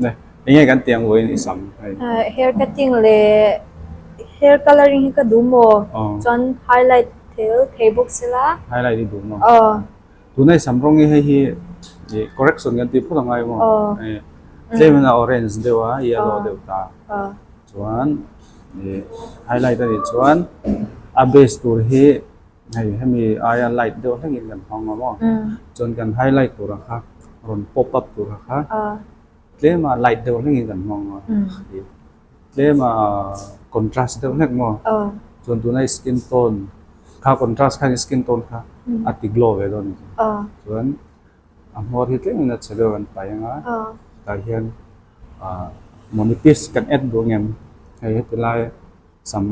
Ne, enge kan tiang vawiin i sam hei. Hair cutting leh hair coloring hi ka duh maw? Chuan highlight thel thei bawk sela. Highlight i duh maw? Tuna i sam rawng hi hei hi correction kan tih phawt a ngai maw? Tlem in a orange deuh a, yellow deuh ta. Chuan highlight a nih chuan a base tur hi Hei hemi aia light deuh hlekin kan hmang a maw? Chuan kan highlight tura kha rawn pop up tura kha tlema light deuh hlekin kan hmang a, tlema contrast deuh hlek maw? Chuan tuna i skin tone kha contrast khan i skin tone kha a ti glow ve dawn a ni. Chuan a hmawr hi tlemin a chhe deuh kan paih ang a, tah hian mawni piece kan add duh ang em? Hei heti lai. Sam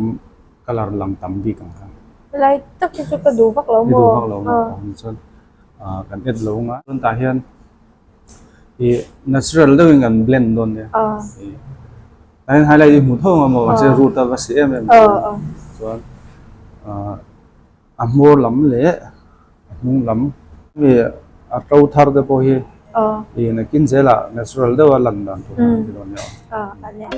colour lang tam bik ang kha. Helai tak hi chu ka duh vak lo maw? I duh vak lo maw? Awm chuan kan add lo ang a. Chuan tah hian i natural deuhin kan blend dawn nia. Tah hian highlight i hmu tho ang a maw? Mahse root a va si em em chuan a hmawr lam leh a hnung lam hemi a to thar te pawh hi i nakin zelah natural deuha lan dan tur a ni dawn nia.